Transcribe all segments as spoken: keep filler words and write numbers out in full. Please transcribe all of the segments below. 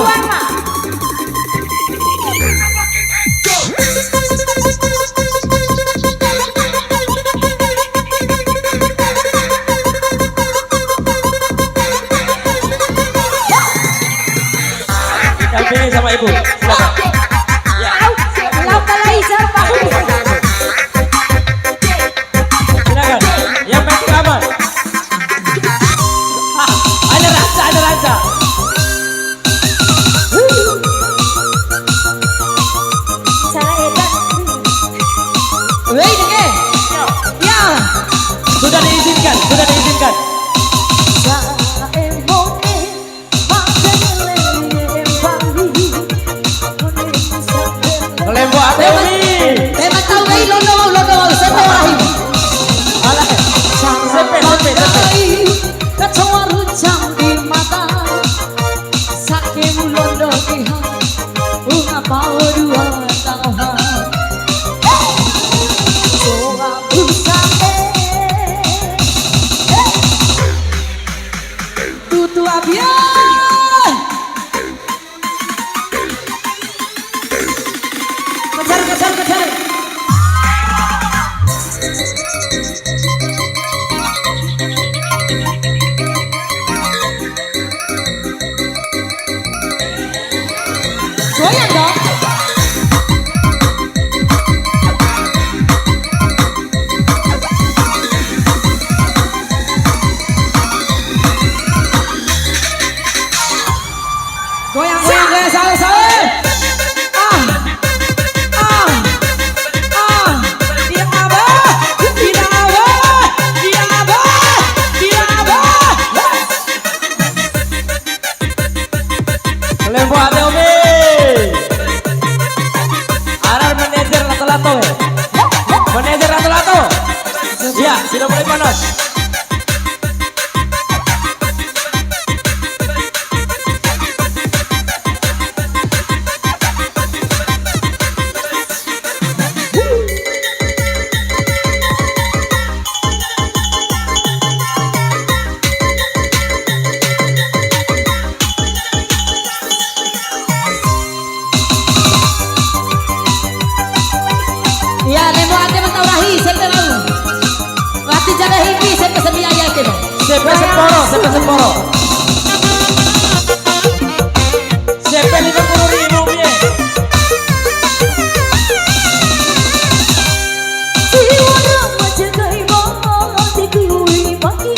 Warna. Dampingi sama ibu. Silakan. Ya. Au, lau kalai sarpa. Silakan. Yang penting aman. Ah, ada rasa, ada rasa. Salah edan. Wei, deke. Ya. Sudah diizinkan, sudah diizinkan. Salah edan. Kalembo ade, Umi. Tema tau kai londo wau, londo wau, sepe wahim. Alah. Sepe, sepe, sepe. Kacoa runcam di mata. Sakemu londo iha. Bunga pao dua taha. Coa busa e. Tutu abia. Kejar, kejar, kejar. Goyang dong. Goyang, goyang, goyang, sawe, sawe. Ah. Ah. Ah. Iya, Abah. Iya, Abah. Iya, Abah. Iya, Abah. Kalembo ade, Umi. Arar manajer lato-lato, ya. Manajer lato-lato. Iya, sudah mulai panas. Iya, lembo ade ma ntau rahi, sepe wau. Wati jada himbi, sepe sabia iya ke mo. Sepe seporo, sepe seporo. Sepe lima puluh ribu, piye? Jiwa remaja kai mati kui mati.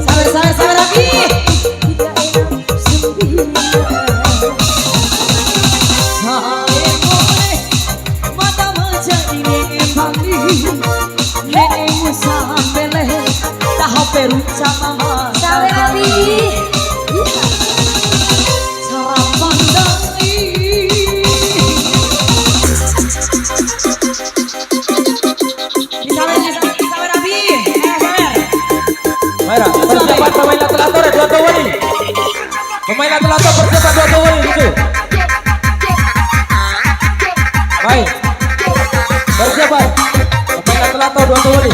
Sabar, sabar, sabar, Abi. Mada maja ini bali, ne'e musa mele, taho peru sama mata. Sabar, Abi. Sarapan dai. Sabar, sabar, sabar, Abi. Eh, sabar. Baiklah, persiapan pemain lato-lato, dua tahu wali. Pemain lato-lato persiapan dua tahu wali, lucu. Baik. Persiapan. Pemain lato-lato dua tahu wali.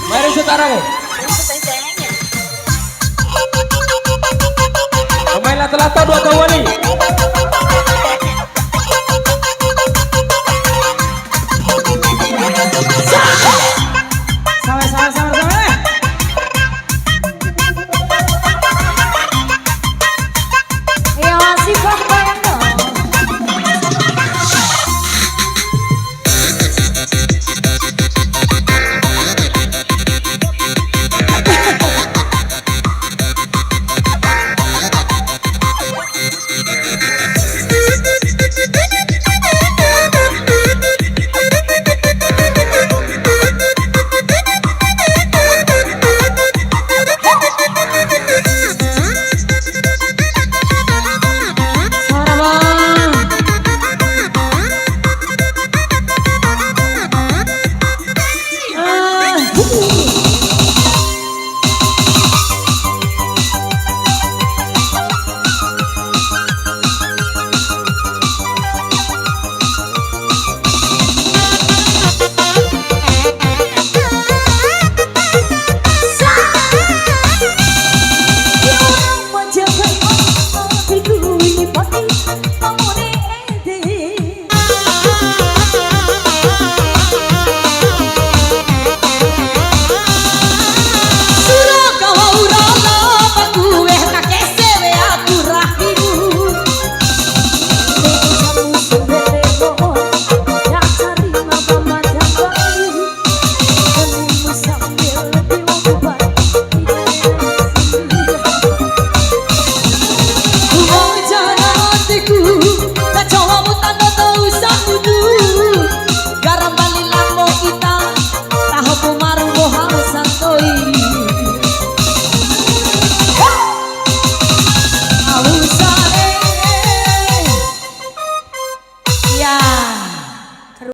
Mari, saudara, nih. Pemain lato-lato dua tahu wali.